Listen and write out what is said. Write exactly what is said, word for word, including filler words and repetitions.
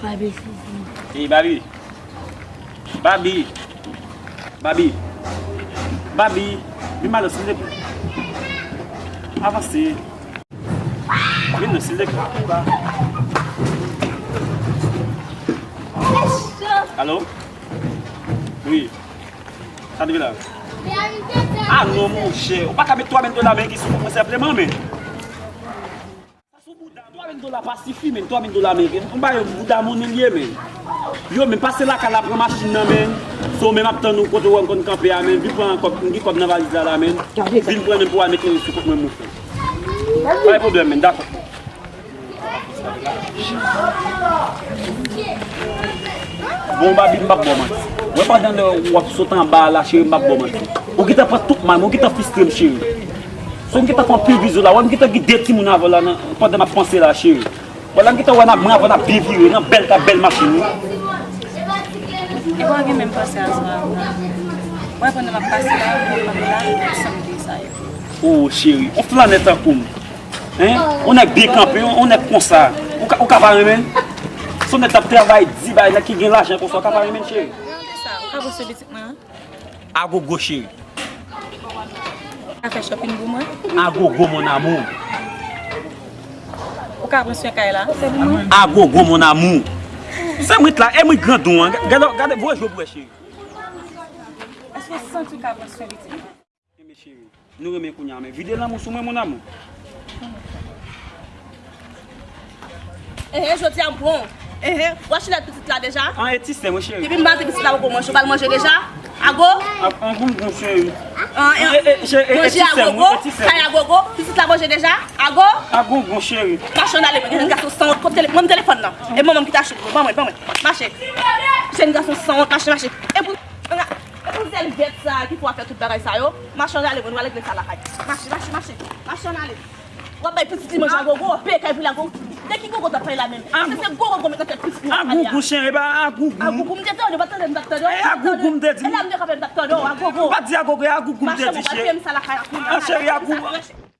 Baby. Ey, Baby. Baby. Baby. Baby. Vin ba non, silvouplè. Avanse. Vin non, silvouplè. Alo? Wi. Sa te la? Ah non, monchè. Ou pa ka met twa mil dola men ki sou kont mwen senpleman, men. Sa sou bouda, twa mil dola pa sifi, men, twa mil dola ameriken. Yon bagay bouda monnen li ye, men. Yo, men, pase lakay la, pran machin nan, men. Se ou menm ap tann ou kote w wè m konn kanpe a, men. Vin pran kòb, m gen kòb nan valiz la, la, men. Vin pran, men, pou w al mete sou kont mwen, monchè. Pa gen pwoblèm, men, dakò. Bon, Baby, m p ap ba w manti. Wè, pandan lè w ap sot anba a la, cheri, m p ap ba w manti. Ou gentan pran tout mal mwen, ou gentan fistre m, cheri. So, m gentan fè anpil vizyo la. Wè, m gentan gen de timoun avè w la, nan, pandan m ap panse la, cheri. Wè, la, m gentan wè n ap, mwen avè w n ap byen vire, nan bèl kay, bèl machin, wi. E pa gen menm panse a sa, non. Wè, pandan m ap pase la, m ap la, m ap sanble sa yo. Oh, cheri, yon flannè tankou m. Hein? Yon nèg byen kanpe, yon, yon nèg konsa. Ou ka, ou ka pa renmen l? Se yon nèg k ap travay di, bay nèg ki gen lajan konsa, ou ka pa renmen l, cheri? Gade sa, ou ka pran swen pitit mwen an? Agogo, cheri. Ou ka fè shopping pou mwen? Agogo, mon amour. Ou ka pran swen kay la? Se pou mwen? Agogo, mon amour. Se mwen la, e mwen grandon an. Gade, gade, voye je w pou wè, cheri. Èske w santi w ka pran swen pitit mwen? Enben cheri, nou renmen kounye a, men vide lanmou sou mwen, mon amour. Ehe, jodi a m pran w. Ehe, w achile pitit la deja? An, e ti sè mwen, cheri. Depi m bati pitit la poko manje, ou ba l manje deja? Ago? A, an goungoun, cheri. An, e, e, e, e, e manje ti sè mwen, agogo, e ti sè kay mwen. Agogo, pitit la manje deja? Ago? A goungoun, cheri. Machann ale, mwen, gason sanwont, kote tele-, mwen telefòn nan. E manman m ki ta achte pou mwen. Ban mwen, ban mwen. Mache. Jèn gason sanwont, mache, mache. E pou An, e pou sèlvèt sa a ki pou a fè tout bagay sa yo. Mache, ann ale, mwen, nou al regle sa lakay. Mache, mache, mache. Mache, ann ale. W ap bay pitit li manje a gogo, peye kay pou li a gogo. De ki gogo t ap pale la menm? Èske se gwo gogo met nan tèt pitit li w ap pale a? A gougou, cheri, e pa a gougou. A gougou, m te tande w, m pa t tande, m t ap tande w. E a gougou, m te di. E la m te kanpe, m t ap tande w, a gogo. M pa t di a gogo, e a gougou, m te di, cheri. Mache, mwen, pral peye m sa lakay la kounye a. A, cheri, a gougou.